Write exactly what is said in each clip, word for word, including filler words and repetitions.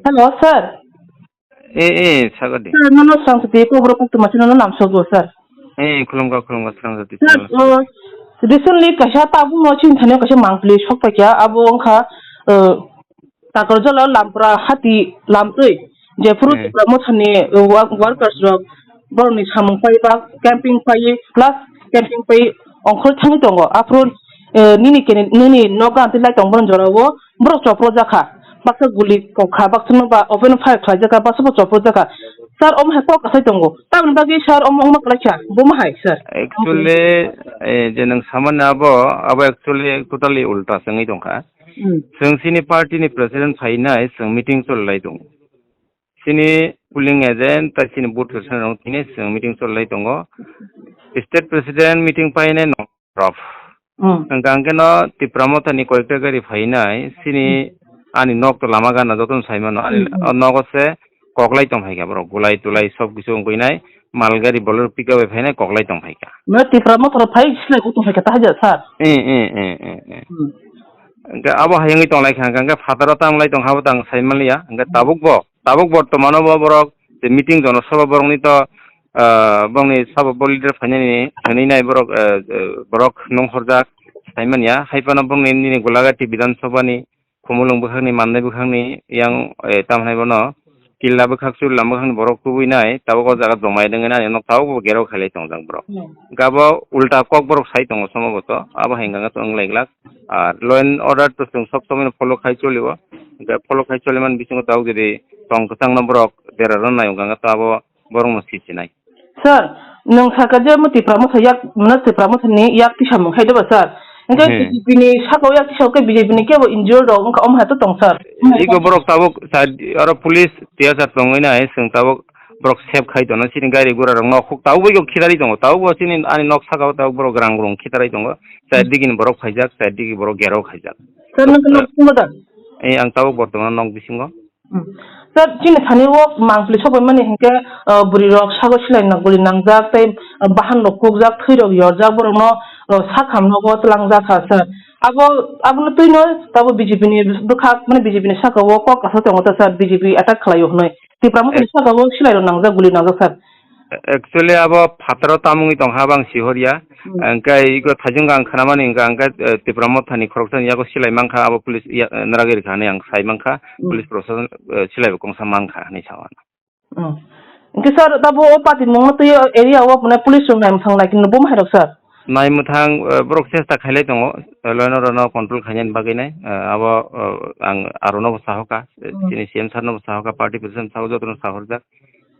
Hello, sir. Eh, eh, sagadi. Sir, nono swrang sati ko borok kok tuma chino nam sogo, sir. Eh, khulumkha, khulumkha, swrang sati. Sir, chwla. Uh, recently kaisa tabuk no chini thani kaisa mangpli sok paikya, abo wngkha, uh, Takarjala Lampra hati lamtwi, jephuru Hmm. Tipra Mothani, uh, work-, workers rok borokni samung pai ba camping pai plus camping pai ongkhor thangwi tongo. Aphuru, uh, nini kene, nini nogo amtwi lai tong borok jorao borok chopro jakha. Baksa guli kokha, baksa no ba open fire khlai jakha, baksa bo chopro jakha. Sir, omo hai kok asai tongo. Tamoni bagwi sir omo wngma kwlai kha, bo ma hai, sir? Actually, eh, je nwng samani abo, abo actually totally ulta se wngwi tongkha. Hmm. Chwng chini party ni president phainai chwng meeting cholai tongo. Chini polling agent tai chini vote kwrwsarok tini chwng meeting cholai tongo. State president meeting painai no rok. Hmm. Hwnkha hwnkhe no Tipra Mothani koyekta gari phainai chini Hmm. ani nok to lama gana jotono saimano ani Hmm, hmm. o nogo se koklai tong phaikha borok, gulai tulai sob kisu wngwi nai, mal gari Bolero pickup bai phainai koklai tong phaikha. No, Tipra Motha rok phai silai o tong phaikha ta haja, sir. Eh, eh, eh, eh, eh. Hmm. Hwnkhe abo hai wngwi tong lai kha, hwnkhe phataro tamo lai tong habo tang sai manliya, hwnkhe Hmm. tabuk bo, tabuk bortomano bo borok je meeting jono soba borokni to, ah, borokni sabo bo leader phainani hwnwi nai borok, eh, eh, borok nung horjak sai manya, hai phano borokni nini Golagati Bidhan Sabha ni Khumulwng bwkhakni, Mandai bwkhakni yang, eh, tamo hinai bono Killa bwkhak, Churilam bwkhakni borok tubui nai, tabuk o jaga jomai rwngwi nai, ano tabuk bo gerok khailai tongjak borok. Hmm. Gabo ulta kok borok sai tongo somboboto, abo hai hwnkha khe wng lai glak. Ar law and order to chwng sob somoi no follow khai cholio, hwnkhe follow khai choliman bisingo tabuk jodi tong kwchangno borok dera rw nai, hwnkha khe to abo borokno sisinai. Sir, nwng sakha je omo Tipra Motha yak, mane Tipra Mothani yak tisamung khai doba, sir? Hwnkhe Hmm. B J P ni sakao yak tisao khe B J P ni kebo injured rok wngkha, omo hai to tong, sir. Iko borok tabuk side aro police tiyasa tongwi nai, chwng tabuk borok save khai tono, chini gari gura rok nok huk tabuk bai kok khitarwi tongo, tabuk bo chini ani nok sakao tabuk borok rang rung khitarwi tongo, side Hmm. digini borok phaijak, side digi borok gerok khaijak. Sir, nwng nok bisingo da? Eh, ang tabuk bortomano nok bisingo. Hmm. Sir, chini thani o mangpili sokbaimani hinkhe, ah, bwrwi rok sago silai nang-, guli nangjak tei, ah, bahan rok kukjak, thwi rok yorjak, borok no, ah, sakham nogo twlangjak kha, sir. Abo, abono twi no abo B J P ni bwkhak, mane B J P ni saka o kok asa tongo ta, sir, B J P attack khlai o hwnwi. Tipra Motha ni saka o silai rok nangjak, guli nangjak, sir. Actually, abo phataro tamungwi tong ha, bang sihorya. Hmm. Hwnkhe iko thaijwng ang khnamani hwnkha, hwnkhe, eh, Tipra Mothani khoroksani yago silai mankha, abo police ya, eh, naragwi rwkha hinwi ang sai mankha, Hmm. police proshashan, eh, silai bo kongsa mankha hinwi sao ano. Hmm. Hwnkhe sir, tabo o patimungno twi o area o mane police rok naimwthang nai khe bo mahairok sir? Naimwthang, eh, borok chesta khailai tongo, eh, law and order no control khainani bagwi nai, eh, abo, eh, ang aro no bo sahokha, eh, Hmm. chini C M sir no bo sahokha, party president sahok jotono sahorjak.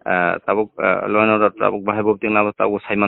Ah, tabuk, ah, law and order tabuk bahai bo tingna tabuk saiman